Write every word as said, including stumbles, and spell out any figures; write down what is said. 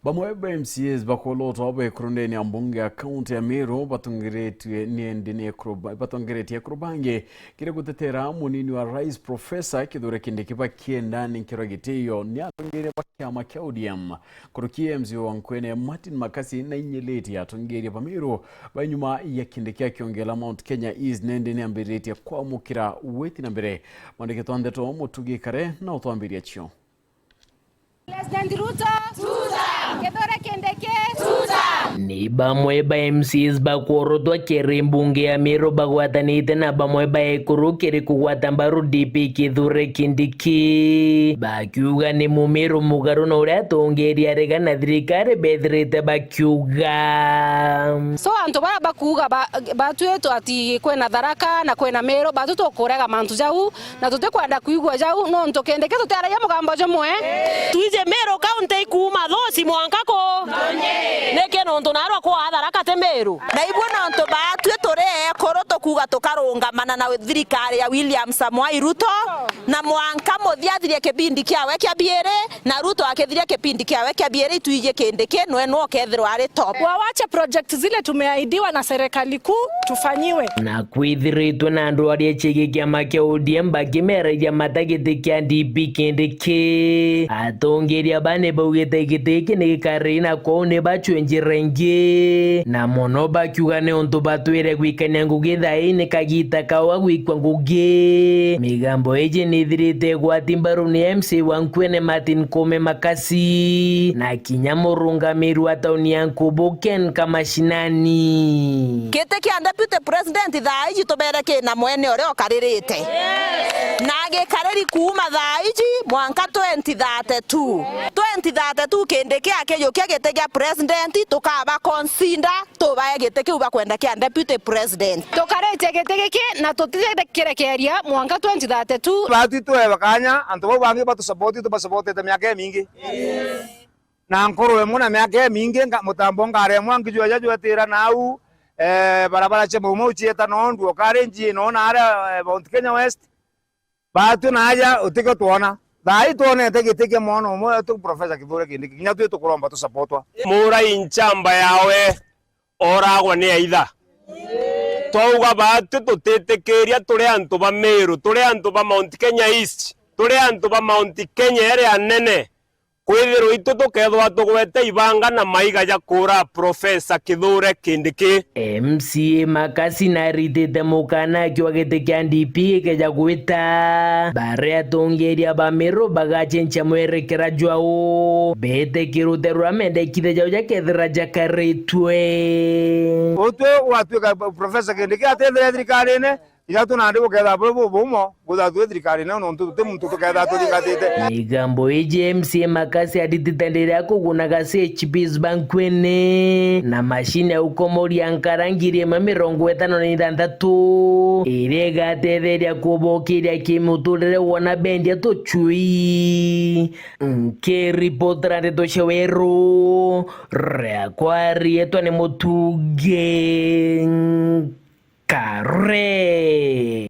Bamwe ba M C As bakolotwa ba ekuru ndene ya mbunge ya kaunti ya Meru batongeretwe ni endi ni ekuru ba-, batongeretie ekuru bangi kiri gutetera munini wa rais Professor Kithure Kindiki bakienda ni nkirwa gitio ni atongeria ba kiama kia O D M. Nkuruki M C A wa Nkwene Martin Makasi nainyilitie atongeria ba Meru ba nyuma ya Kindiki akiongela Mount Kenya East nendi ni ambiritie kwamukira witi na mbere. Mwandiki twa ndeto Mutugi Kare na utwambiria cio. President Ruto, tuta! Kithure Kindiki, tuta! Ni bamwe ba M Cs bakworotwa kiri mbunge ya Meru bagwatanite na bamwe ba ekuru kiri kugwata mbaru D P Kithure Kindiki, bakiuga ni mumiru mugaru na uria atongeria arega na thirikari bethirite bakiuga. So antu bara bakuuga ba-, batwitwe ati kwina Tharaka na kwina Meru, batu tukurega mantu jau, na tutikwenda kwigua jau, nontu Kindiki tutiaragia mugambo jumwe. Twiji Meru County ikuuma Thuci mwanka ku? Niki nontu narua kwa Tharaka ti Meru? Na ibwe nontu baatwi turi ekuru tukuuga tukarungamana na thirikari ya William Samoei Ruto, na mwanka muthia athirie kibindi kiawe kia biiri, na Ruto akithiria kipindi kiawe kia biiri, itwiji Kindiki nwe nwe ukethirwa ari top. Wawache project zile tumeahidiwa na serikali kuu tufanyiwe. Na kwithiritwe na andu aria ciigi kiama kia O D M bakimeragia mata giti kia D P Kindiki. Atongeria bane baugite giti giki ni gikari na kwou ni bacwenjire ingi. Na mono bakiuga ni untu batwire gwikania ngugi thaa ii ni kagita kao ga gwikua ngugi. Migambo iji ni ithirite igwati mbaru ni M C A wa Nkwene Martin Koome Makasi, na kinya murungamiri wa tauni ya Nkubu Ken Kamashinani. Giti kia deputy president thaa iji tubere kina mwene uria ukaririte. Na gikariri kuuma thaa iji mwanka twenty thirty-two. Twenty thirty-two Kindiki akijukia giti gia president, tukaba consider tubae giti kiu bakwenda kia deputy president. Tukaritie giti giki na tutikirekeria mwanka twenty thirty-two. Batwi tuewe kanya, antu bau bangi batusapoti, tubasapotete miaka imingi. Na nkuru imwe na miaka imingi, nga-, mutambo ngari imwe ngijweja jwetira nau, eh, barabara cia Maumau cieta nondu okari njii nona aria, eh, Mount Kenya West. Batwi na aja utikio twona. Thaa ii twonete giti kia mwana umwe wetu Professor Kithure Kindiki, kinya twi tukuromba tusapotwa. Murai nchamba yawe oragwa ni aitha. Twauga batwi tutitikiria turi antu ba Meru, turi antu ba Mount Kenya East, turi antu ba Mount Kenya iria nene. Kwithirwa itu tukethwa tugwete ibanga na maiga ja kuura Professor Kithure Kindiki. M C A Makasi naritite mukana akiuga giti kia D P gikeja gwita, baria atongeria ba Meru bagacenjia mwerekera jwao, bete kirute ruria mendekithia jao jakethira jakaritwe. Utwe gwatuika Professor Kindiki atethire thirikarine, Kinya tu nandi bukethira buri bubumo, buthatue thirikarine, nontu ti muntu tukethira tuthingatite. Migambo iji M C A Makasi aritite ndira ya kugunaga C H Ps ba Nkwene na mashini ya ukomoria nkara ngiri imwe mirongo itano na ithanthatu, iria igatetheria kubokiria kimuturire wona bendia tucui. Nkiripotera ndeto cia Weru, riakwa rietwa ni Mutugi Kare.